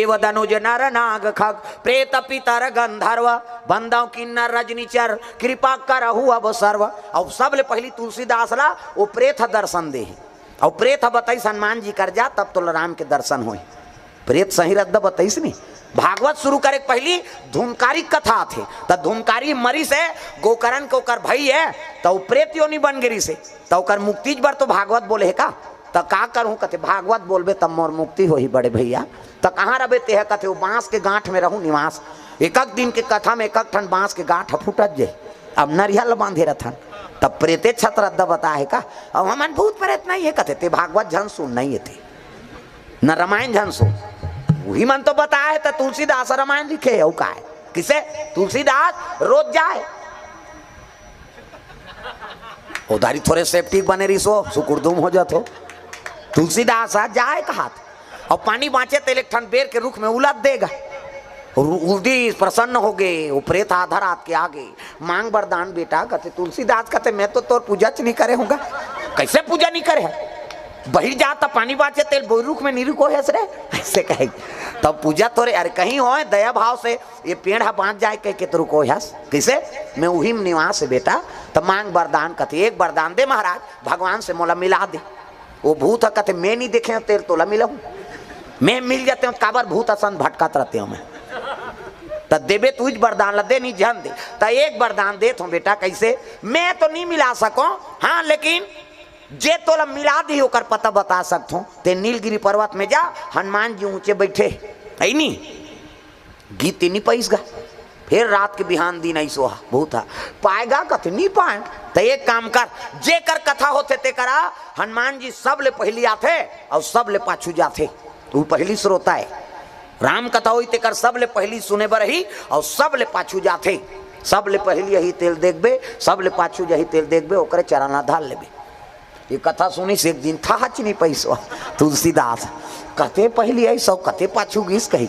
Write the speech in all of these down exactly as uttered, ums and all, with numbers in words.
देव दनुज नर नाग खग प्रेत पितर गंधर्व, बंदव किन्नर रजनीचर कृपा करहु अब सर्व। अउ सबले पहिली तुलसीदास ला वो प्रेत ह दर्शन दे हे। अउ प्रेत ह बताइस, "हनुमान जी कर जा, तब तोला राम के दर्शन होही।" प्रेत सही रद्दा बताइस नी। भागवत शुरू करे के पहिली धुनकारी कथा आथे, त धुनकारी मरिस हे, गोकरण के ओकर भई हे, त वो प्रेत योनि बन गे रिस हे, त ओकर मुक्ति बर तो भागवत बोले हे का? त का करहूं कथे, "भागवत बोलबे तब मोर मुक्ति होही बड़े भैया।" त कहां रबे तेह कथे, "वो बांस के गांठ में रहूं निवास।" एकक दिन के कथा में एकक ठन बांस के गांठ ह फूटत जे, अब नरिया ल बांधे रथन, तब प्रेते छत रद्दा बता हे का? अब हमन भूत प्रेत नहीं हे कथे, ते भागवत झन सुन नहीं हे ते, न रामायण झन सुन। उही मन तो बता हे, त तुलसीदास रामायण लिखे हे, अउ का हे? किसे? तुलसीदास रोज जाए। उधारी थोरे सेप्टिक बने रिस हो, सुकुरदुम हो जात हो। तुलसीदास आ जाए कहात। अउ पानी बांचे तेल एक ठन बेर के रुख में उलद देगा। और उलदी प्रसन्न हो गए, वो प्रेत आधा रात के आ गए, "मांग वरदान बेटा।" कथे तुलसीदास, कथे, "मैं तो तोर पूजा च नहीं करे हूंगा।" "कैसे पूजा नहीं करे है? बहिर जा त पानी बांचे तेल बोई रुख में नहीं रुको है रे।" ऐसे कहे। तब पूजा तोरे, अरे कहीं होय दया भाव से ये पेड़ ह बांच जाए कह के तो रुको हस। "कैसे?" "मैं उही में निवास हे बेटा।" त मांग वरदान, कथे, "एक वरदान दे महाराज, भगवान से मोला मिला दे।" वो भूत ह कथे, "मैं नहीं देखे हूं तेल तोला मिला हूं, मैं मिल जाते हूं, काबर भूत असन भटकत रहते हूं मैं।" त देबे तू ही वरदान ला दे, नहीं झन दे। त एक वरदान देत हूं बेटा, कैसे? "मैं तो नहीं मिला सको, हां लेकिन जे तोला मिला दी ओकर पता बता सकत हूं। ते नीलगिरी पर्वत में जा, हनुमान जी ऊंचे बैठे हे, है नी?" गीत नी पाइस गा। फिर रात के बिहान दिन ऐसो हा, भूत हा। पाएगा कथे, "नी पाए।" त एक काम कर, जेकर कथा होथे ते करा, हनुमान जी सबले पहिली आथे अउ सबले पाछू जाथे। वो पहिली श्रोता हे। राम कथा होई तेकर सबले पहिली सुने बर ही अउ सबले पाछू जाथे। सबले पहिली यही तेल देखबे, सबले पाछू जही तेल देखबे, ओकरे चरण ला धर लेबे। ये कथा सुनिस एक दिन, थाहच नहीं पइस तुलसीदास, कते पहिली आइस अउ कते पाछू गिस कही।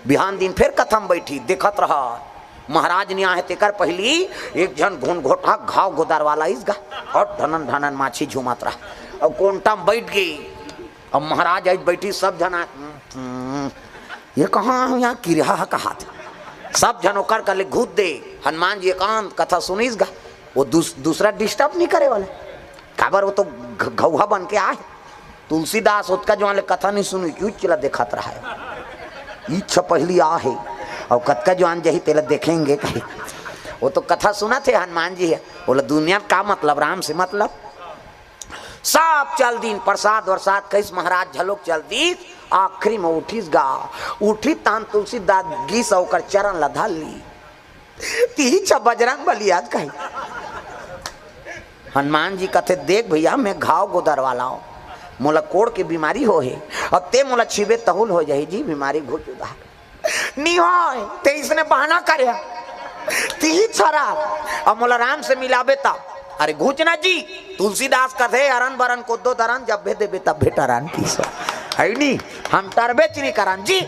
बिहान दिन फेर कथा में बैठी, देखत रहा, महाराज नहीं आहे तेकर पहिली एक झन घुनघोटा घाव गोदर वाला आइस गा, अउ ढनन ढनन माछी झूमत रहा, अउ कोंटा में बैठ गे। अब महाराज आइस बैठी, सब झन आ, "हम्म, ये कहाँ हे, यहाँ किरहा हा कहात।" सब झन ओकर कर ले घूत दे। हनुमान जी एकांत कथा सुनिस गा, वो दूस-, दूसरा डिस्टर्ब नहीं करे वाला। काबर वो तो घ-, घौहा बन के आहे। तुलसीदास ओतका जुआन ले कथा नहीं सुनी, क्यों चला देखत रहा है। इच्छा पहली आ है, और कतका जुआन जही तेला देखेंगे कही। वो तो कथा सुनत हे हनुमान जी हे, बोला दुनिया का मतलब, राम से मतलब। सब चल दीन, प्रसाद वरसाद कइस महाराज झलोक चल दीस, आखिरी में उठिस गा, उठी तान तुलसीदास गिस ओकर चरण ला धर ली। तिही छ बजरंग बली आज कही। हनुमान जी कथे, "देख भैया, मैं घाव गोदर वाला हूँ, मोला कोड़ के बीमारी हो हे, अब ते मोला छीबे तहुल हो जाही जी, बीमारी घुच उधार।" "नी होय, ते इसने बहाना करे, तिही छरा, अब मोला राम से मिलाबे तब।" अरे घुच ना जी, तुलसीदास कथे, "अरन बरन कोद्दो दरन, जब भे देबे तब भे टरन।" किस हे नी, हम टरबे च नी करन जी।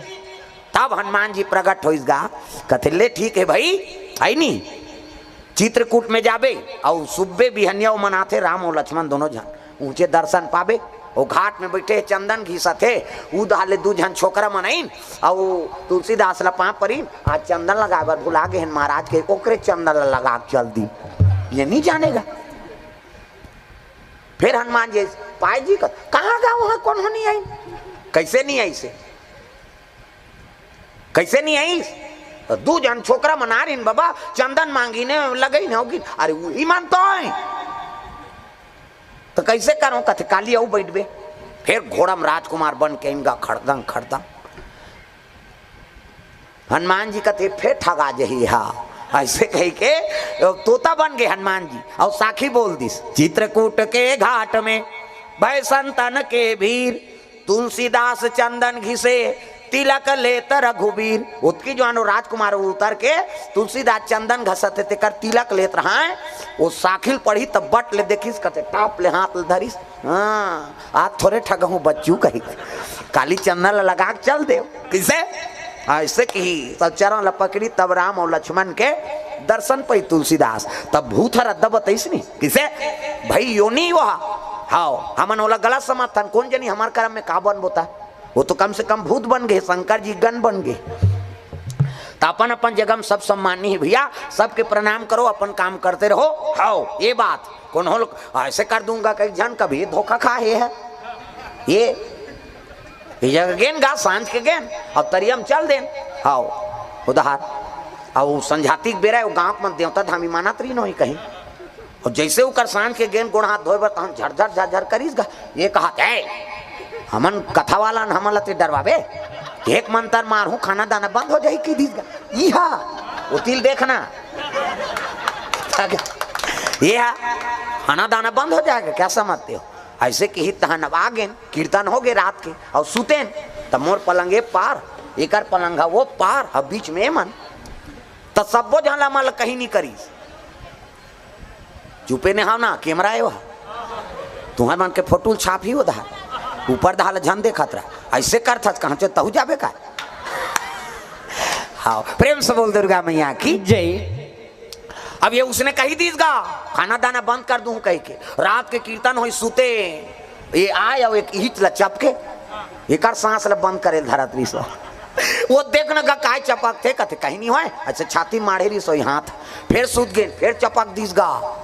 तब हनुमान जी प्रगट होइस गा, कथे, "ले ठीक हे भाई, है नी, चित्रकूट में जाबे, अउ सुब्बे बिहनिया ओ मन आथे, राम अउ लक्ष्मण दोनों झन ऊंचे दर्शन पाबे।" ओ घाट में बैठे हे, चंदन घिसत हे, उधार ले दू झन छोकरा मन आइन, अउ तुलसीदास ला पांव परिन, "आज चंदन लगाए बर भुला गे हन महाराज," के ओकरे चंदन ला लगा के चल दी, ये नहीं जानेगा। फिर हनुमान जी पाए जी का, "कहाँ गा वहाँ, कोनो नहीं आइन, कैसे नहीं आइस हे?" कइसे नहीं आइस? त दू झन छोकरा मन आ रहिन बाबा, चंदन मांगिन हे, लगइन होगिन। अरे उही मन तो हे। त कइसे करंव? कथे काली अउ बइठबे। फेर घोड़ा म राजकुमार बन के आइन गा, खड़दंग खड़दंग। हनुमान जी कथे फेर ठगा जही हा, अइसे कहि के तोता बन गे हनुमान जी। अउ साखी बोल दिस, चित्रकूट के घाट में भय संतन के भीर, तुलसीदास चंदन घिसे, तिलक लेत रघुबीर। ओतकी जुआन ओ राजकुमार उतर के तुलसीदास चंदन घसत हे, तेकर तिलक लेत रहय। ओ साखी ल पढ़िस त बट ले देखिस, कथे टाप ले हाथ ल धरिस। हाँ, आज थोरे ठगहूँ बच्चू कही, काली चंदन ल लगा के चल देव। कइसे? अइसे कहि सब चरण ल पकड़ी, तब राम अउ लक्ष्मण के दर्शन पइस तुलसीदास। तब भूत ह रद्दा बतइस नी, कइसे? भई योनि वो हा। हाव, हमन ओला गलत समझथन, कोन जनी हमर करम में का बनबो त। वो तो कम से कम भूत बन गए, शंकर जी गन बन गए। तो अपन अपन जगह में सब सम्मानी है भैया, सबके प्रणाम करो, अपन काम करते रहो। हाव, ये बात कोनो लोग ऐसे कर दूंगा, कई झन कभी धोखा खा हे है। ये ये जगह गेन गा, सांझ के गेन, अब तरिया में चल देन। हाव, उधार। अब वो संझाती के बेरा, वो गांव के मन देवता धामी मानत रही नहीं कहीं। और जैसे ओकर सांझ के गेन गोड़ हाथ धोए बर, तहन झरझर झरझर करिस गा। ये कहत, "ए, हमन कथा वाला न, हमन ला ते डरवाबे? एक मंतर मारहूं, खाना दाना बंद हो जाही," कहि दिस गा। इहा, वो तिल देखना। ये हा, खाना दाना बंद हो जाएगा, क्या समझते हो? ऐसे किहिस तहन अब आ गेन, कीर्तन हो गे रात के, अउ सुतेन, त मोर पलंग ए पार, एकर पलंग ह वो पार, अब बीच में ए मन। त सब्बो झन ला मन ल कहीं नहीं करिस। चुपे ने हाव ना, कैमरा ए वह। तुहर मन के फोटो ल छाप ही वो दहा। ऊपर दहा ल झन देखत रह। ऐसे करथस, कहाँ चो तहु जाबे का? हाव, प्रेम से बोल दुर्गा मैया की। जय। अब ये उसने कही दीस गा, खाना दाना बंद कर दूं कह के। रात के कीर्तन होई, सुते, ये आय अउ एक ईंट ल चपके, एकर सांस ल बंद करे ल धरत रहिस। वो देख न गा, काय चपकथे, कथे, "कहीं नहीं होय, अच्छा छाती माढ़े रहिस होई हाथ।" फिर सुत गेन, फिर चपक दीस गा,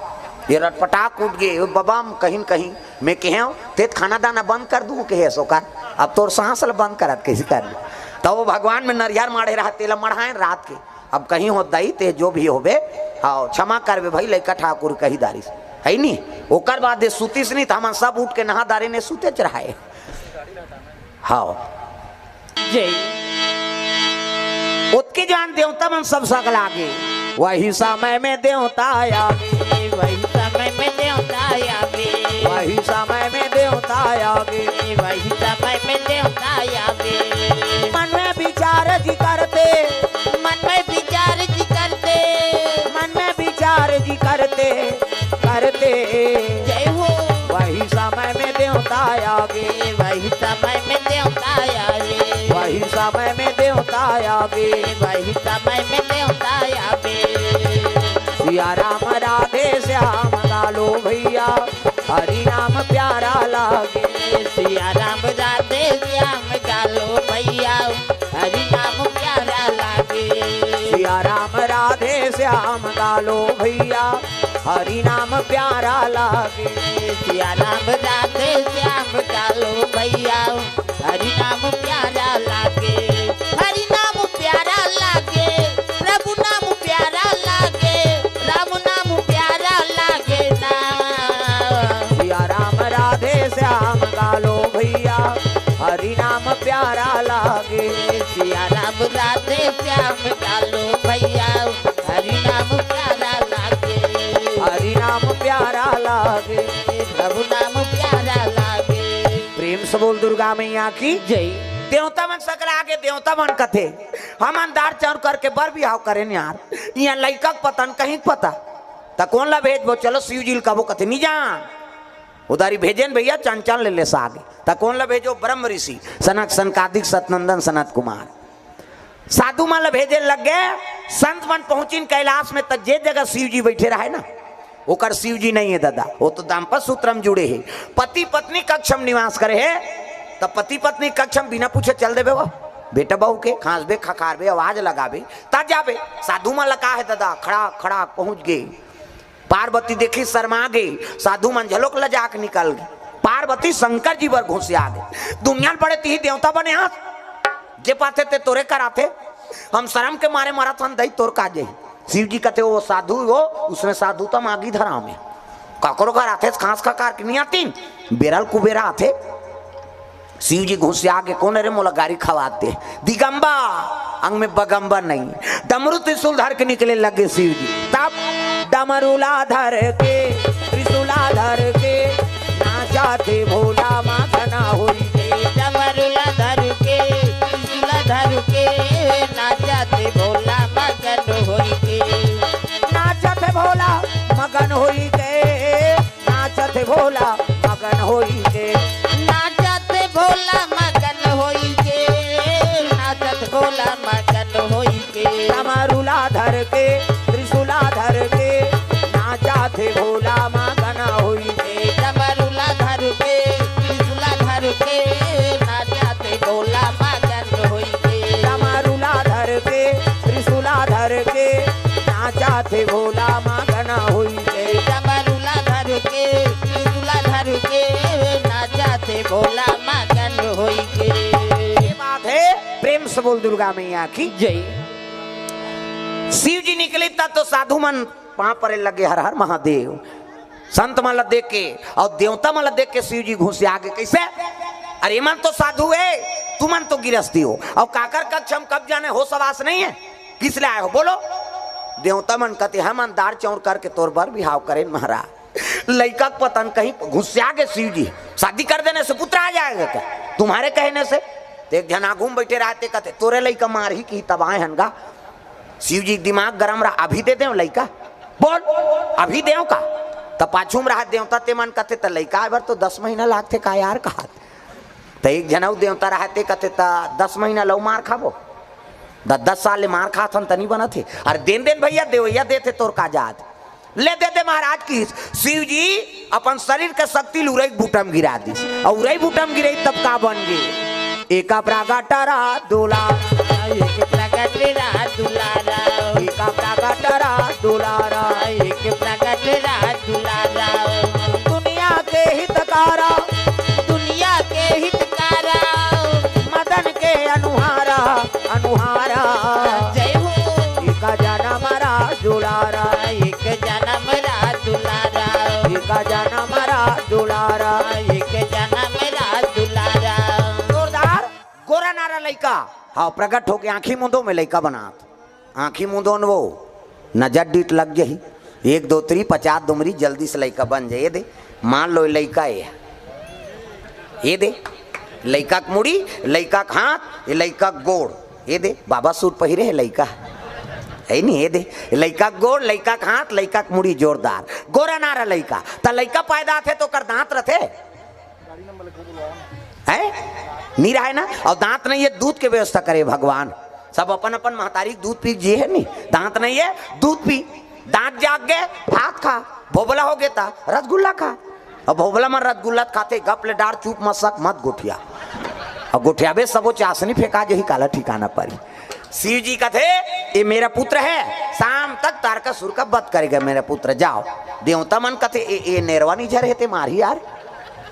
ये रटपटाक उठ गे, "ओ बबा, हम कहीं न कहीं मैं कहे हूं, ते खाना दाना बंद कर दूं," कहे सो का, "अब तोर सांस ल बंद करत कइसे कर लूं?" तब वो भगवान में नरियर माढ़े रहा, तेला मढ़ाएन रात के। अब कहीं हो दई ते जो भी होबे, हाव, क्षमा करबे भाई, लइका ठाकुर कही दारिस, है नी? ओकर बाद ये सुतिस नी, त हमन सब उठ के नहा दारे ने सुतेच रहाए। हाव। जय। ओतके जान देवता मन सब सकला गे। वही समय में देवता आगे। वही समय में देवता आगे। वही समय में देवता आगे। वही समय में देवता आगे। मन में विचार जी करते। मन में विचार जी करते। मन में विचार जी करते, करते। जय हो। वही समय में देवता आगे। वही समय में देवता आगे। वही समय में देवता आगे। वही समय में देवता आगे। सिया राम राधे श्याम गालो भैया, हरि नाम प्यारा लागे। सिया राम राधे श्याम गालो भैया, हरि नाम प्यारा लागे। सिया राम राधे श्याम गालो भैया, हरि नाम प्यारा लागे। सिया राम राधे श्याम गालो भैया, हरि नाम प्यारा लागे। हरि नाम प्यारा लागे, प्रभु नाम प्यारा लागे, राम नाम प्यारा लागे ना। सिया राम राधे श्याम गालो भैया, हरि नाम प्यारा लागे। सिया राम राधे श्याम गालो भैया, हरि नाम प्यारा लागे। हरि नाम प्यारा लागे। प्रभु नाम प्यारा लागे। प्रेम से बोल दुर्गा मैया की जय। देवता मन सकला आगे, देवता मन कथे, "हमन दार चाउर करके बर बिहाव करेन यार, इहाँ लइका के पता न कहीं के पता, त कोन ला भेजबो?" "चलो शिव जी ल कबो," कथे, "नी जान।" उधारी भेजेन भैया, चंचल ले ले सागे। त कोन ला भेजो? ब्रह्म ऋषि, सनक सनकादिक सतनंदन सनत कुमार। साधु मन ला भेजे लग गे। संत मन पहुंचिन कैलाश में, त जे जगह शिव जी बैठे रहे ना, ओकर शिव जी नहीं है दादा, वो तो दाम्पत्य सूत्र में जुड़े है, पति पत्नी कक्ष में निवास करे है। त पति पत्नी कक्ष में बिना पूछे चल देबे वो, बेटा बहू के खांसबे, खखारबे, आवाज लगाबे, त जाबे। साधु मन ला का है दादा, खड़ा खड़ा पहुंच गे। पार्वती देखी शर्मा गे, साधु मन झलोक लजा के निकल गे। पार्वती शंकर जी बर घुसिया गे। दुनिया में बड़े तिही देवता बने हाथ, जे पाथे ते तोरे कराथे। हम शर्म के मारे मरत हन दई, तोर का जही। शिव जी कथे, "वो साधु वो, उसने साधु त मागी धरा में। काकरो घर आथे, खांस खखार के नहीं आतीन, बेरल कुबेरा आथे।" शिव जी घुसिया के, "कोन रे मोला गारी खवात हे? दिगंबर, अंग में बगंबर नहीं।" डमरू त्रिशूल धर के निकले लगे शिव जी। तब डमरूला धर के, त्रिशूला धर के, नाचा थे भोला मगन होई के। डमरूला धर के, त्रिशूला धर के, नाचा थे भोला मगन होई के। नाचा थे भोला मगन होई के। नाचत भोला मगन होई के। नाचत भोला मगन होई के। नाचत भोला मगन होई के। डमरूला धर के, त्रिशूला धर के, नाचत भोला मगन होई के। डमरूला धर के, त्रिशूला धर के, नाचत भोला बोल दुर्गा मैया की। जय। शिव जी निकले तब तो साधु मन पांव परे लगे, हर हर महादेव। संत मन ला देख के अउ देवता मन ला देख के शिव जी घुसिया गे। कइसे? अरे, मन तो साधु हे, तुमन तो गिरस्ती हो, अउ काकर कक्ष म कब जाने होस हवास नइ हे, किस ले आए हो बोलो? देवता मन कथे, हमन दार चाउर करके तोर बर बिहाव करेन महाराज। लइका के पता न कहीं घुसिया गे शिव जी, शादी कर देने से पुत्र आ जाएगा क्या तुम्हारे कहने से? त एक झन आगू म बइठे रहत हे, कथे, तोरे लइका मारही कि तब आए हन गा। शिव जी के दिमाग गरम रहा, अभी दे देव लइका, बोल, अभी देव का? त पाछू म रहत देवता ते मन कथे, त लइका आए बर तो दस महीना लागथे का यार, कहत। त एक झन अउ देवता रहत हे, कथे, त दस महीना लउ मार खाबो, द-, दस साल ले मार खात हन, त नइ बनत हे। अरे देन देन भइया, देवइया देथे, तोर का जात। ले दे दे महाराज की। शिव जी अपन शरीर के शक्ति ल उरई बूटा म गिरा दिस, अउ उरई बूटा म गिरई तब का बन गे? एका प्रगट रहा दुलारा, एक प्रगट रहा दुलारा, एका प्रगट रहा दुलारा, एक प्रगट रहा दुलारा। दुनिया के हितकारा, दुनिया के हितकारा, मदन के अनुहारा, अनुहारा। जय हो। एका जनम रहा दुलारा, एक जनम रहा दुलारा, एका जनम रहा दुलारा, एक जनम रहा दुलारा। जोरदार। गोरा नारा लइका। हाँ, प्रगट होके आंखी मुंदो में लइका बनात। आंखी मुंदो न वो, नजर डीठ लग जाही। एक दो तीन, पचास दुमरी, जल्दी से लइका बन जाए। ये दे, मान लो ये लइका हे, ये दे, लइका के मुड़ी, लइका के हाथ, ये लइका के गोड़, ये दे, बाबा सूट पहिरे हे लइका, हे नहीं, ये दे, लइका के गोड़, लइका के हाथ, लइका के मुड़ी, जोरदार। गोरा नारा लइका, त लइका पैदा थे तो ओकर दांत रथे? हैं? नहीं रहे ना। अउ दांत नहीं हे, दूध के व्यवस्था करे भगवान। सब अपन अपन महतारी के दूध पी के जिए हे नहीं। दांत नहीं हे, दूध पी। दांत जाग गे, भात खा। भोभला हो गे त रसगुल्ला खा। अउ भोभला मन रसगुल्ला खाथे, गप ले डार, चुप मसक मत गोठिया। अउ गोठियाबे सबो चासनी फेंका जही, काला ठिकाना परी। शिव जी कथे, ये मेरा पुत्र है, शाम तक तारकासुर का वध करेगा मेरा पुत्र, जाओ। देवता मन कथे, ये, ये नेरवा नहीं झरे हे ते मारही यार,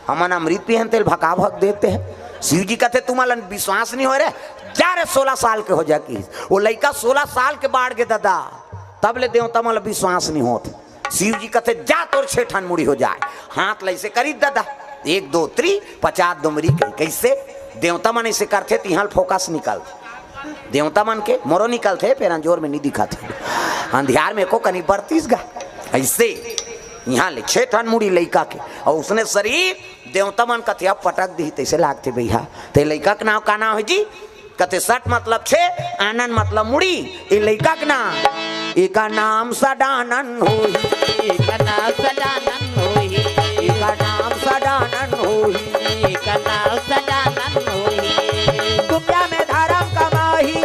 हमन अमृत पियन तेल भका भक देते हैं। शिव जी कथे, तुम्हारा विश्वास नहीं हो रहे, जा रे, सोलह साल के हो जा की। वो लइका सोलह साल के बाढ़ गे ददा, तब ले देवता मन ल विश्वास नहीं होत। शिव जी कथे, जा तोर छे ठन मुड़ी हो जाए। हाथ ल अइसे करी ददा, एक दो तीन, पचास दुमरी कही। कइसे? देवता मन अइसे करथे, तिहां ल फोकस निकल। देवता मन के मोरो निकलथे, फेर अंजोर में नहीं दिखत हे। अंधियार में एको कनी बरतिस गा। अइसे इहां ले छे ठन मुड़ी लइका के, अउ उसने शरीर देवता मन कथे अब पटक दिही, तइसे लागथे भइया। ते लइका के नाव का नाव हे जी? कथे सट मतलब छे, आनन मतलब मुड़ी। ए लइका के नाम, एका नाम सडानन होही। एका नाम सडानन होही। एका नाम सडानन होही। एका नाम सडानन होही। दुनिया में धरम कमाही।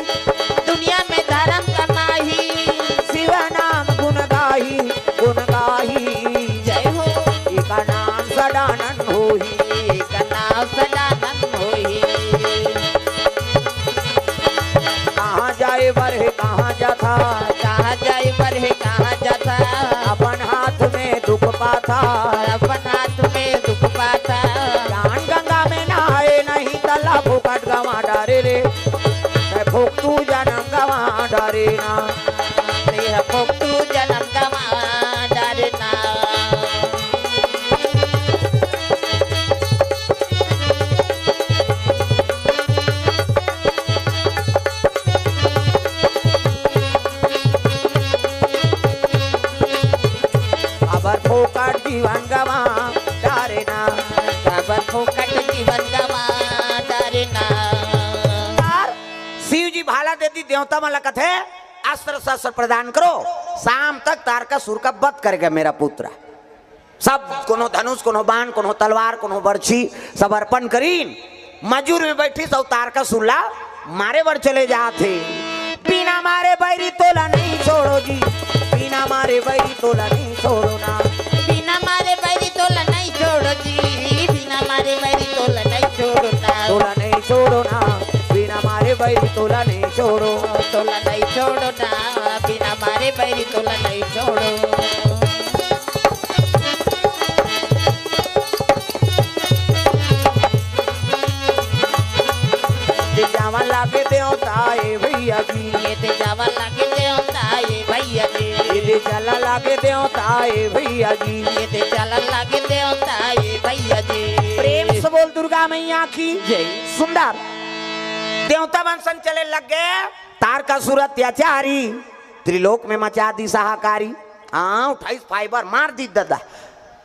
दुनिया में धरम कमाही। शिव नाम गुण गाही, गुण गाही। जय हो। एका नाम सडानन होही। एका नाम सडानन होही। कहाँ जाए बर हे, कहाँ जाथा? कहाँ जाए बर हे, कहाँ जाथा? अपन हाथ में दुख पाथा। अपन हाथ में दुख पाथा। ज्ञान गंगा में नहाए नहीं, तला फोकट गंवा डारे रे। मैं फोकटू जनम गंवा डारे ना। मैं फोकटू जनम गंवा डारे ना। काबर फोकट जीवन गंवा डारे ना। काबर फोकट जीवन गंवा डारे ना। शिव जी भाला दे दी, देवता मन ला कथे, अस्त्र शस्त्र प्रदान करो, शाम तक तारकासुर का वध करेगा मेरा पुत्र। सब कोनो धनुष, कोनो बाण, कोनो तलवार, कोनो बरछी, सब अर्पण करीन। मजूर में बैठी सब तारकासुर ला मारे बर चले जात हे। बिना मारे बैरी तोला नहीं छोड़ो जी, बिना मारे बैरी तोला नहीं छोड़ो ना। बिना मारे बैरी तोला नहीं छोड़ो जी, बिना मारे बैरी तोला नहीं छोड़ो ना। तोला नहीं छोड़ो ना, बिना मारे बैरी तोला नहीं छोड़ो। तोला नहीं छोड़ो ना, बिना मारे बैरी तोला नहीं छोड़ो। जावन लागे देवता भैया जी। ये दे जला लागे देवता ए भैया जी। ये दे जला लागे देवता ए भैया जी। ये दे जला लागे देवता ए भैया जी। प्रेम से बोल दुर्गा मैया की जय। सुंदर देवता मन संग चले लग गे। तारकासुर अत्याचारी, त्रिलोक में मचा दिस हाहाकारी। हाँ, उठाइस फाइबर, मार दिस ददा।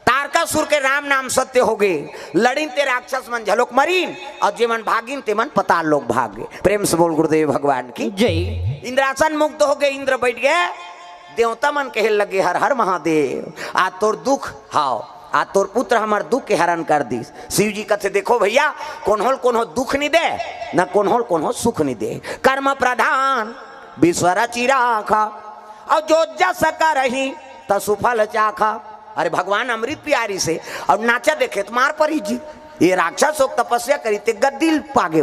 तारकासुर के राम नाम सत्य हो गे। लड़िन ते राक्षस मन घलोक मरिन, अउ जेमन भागिन तेमन पताल लोक भाग गे। प्रेम से बोल गुरुदेव भगवान की जय। इंद्रासन मुक्त हो गे, इंद्र बइठ गे। देवता मन कहे लगे, "हर हर महादेव, आज तोर दुख, हाव, आज तोर पुत्र हमर दुख के हरण कर दिस।" शिव जी कथे, "देखो भैया, कोनो ल कोनो दुख नइ दे, न कोनो ल कोनो सुख नइ दे। कर्म प्रधान विश्व रचि राखा, अउ जो जस करही तसु फल चाखा।" अरे भगवान अमृत पियारिस हे, अउ नाचा देखे त मार परिस जी। ये राक्षस होके तपस्या करिस ते गद्दी ल पा गे।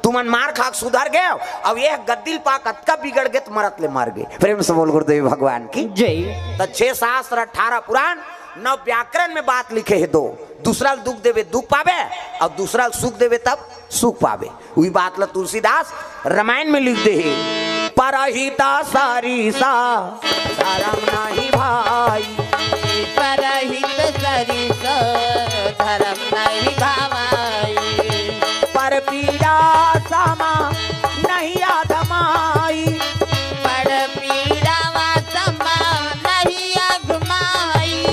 तुमन मार खाके सुधर गेव, अउ ये गद्दी ल पाके अतका बिगड़ गे त मरत ले मर गे। प्रेम से बोल गुरुदेव भगवान की जय। त छह शास्त्र, अठारह पुराण, नौ व्याकरण में बात लिखे हे दो। दूसरा ल दुख देबे दुख पाबे, अउ दूसरा ल सुख देबे तब सुख पाबे। उही बात ल तुलसीदास रामायण में लिख दे हे, "परहित सरिस धरम नहीं भाई।" परहित सरिस धरम नहीं भाई। पर पीड़ा सम नहीं अघमाई। पर पीड़ा सम नहीं अघमाई।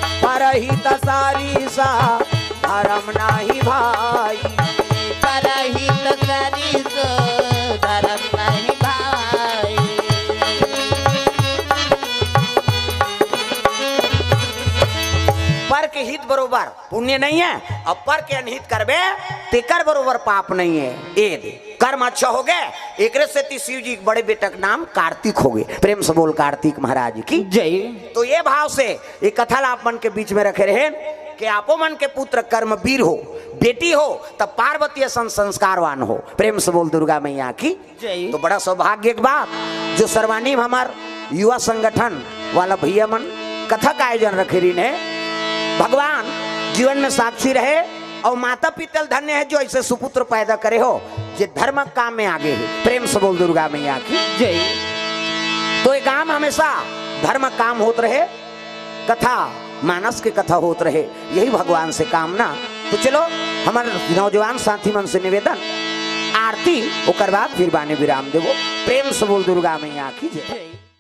परहित सरिस धरम नहीं भाई। परहित सरिस धरम नहीं भाई। पर के हित बरोबर पुण्य नहीं हे, अउ पर के अनहित करबे, तेकर बरोबर पाप नहीं हे। ए दे, कर्म अच्छा हो गे, एकरे सेती शिव जी के बड़े बेटा के नाम कार्तिक हो गे। प्रेम से बोल कार्तिक महाराज की जय। तो ये भाव से ये कथा ला आप मन के बीच में रखे रहेन कि आपो मन के पुत्र कर्मवीर हो, बेटी हो, तब पार्वती असन संस्कारवान हो। प्रेम से बोल दुर्गा मैया की जय। तो बड़ा सौभाग्य के बात जो सर्वानी में हमर युवा संगठन वाला भैया मन कथा का आयोजन रखे रहिन हे। भगवान जीवन में साक्षी रहे अउ माता पिता ल धन्य हे जो ऐसे सुपुत्र पैदा करे हो, जे धर्म काम में आगे हे। प्रेम से बोल दुर्गा मैया की जय। तो ये गांव हमेशा धर्म काम होत रहे, कथा मानस के कथा होत रहे, यही भगवान से कामना। तो चलो, हमर नौजवान साथी मन से निवेदन, आरती, ओकर बाद फिर बानी विराम देबो। प्रेम से बोल दुर्गा मैया की जय।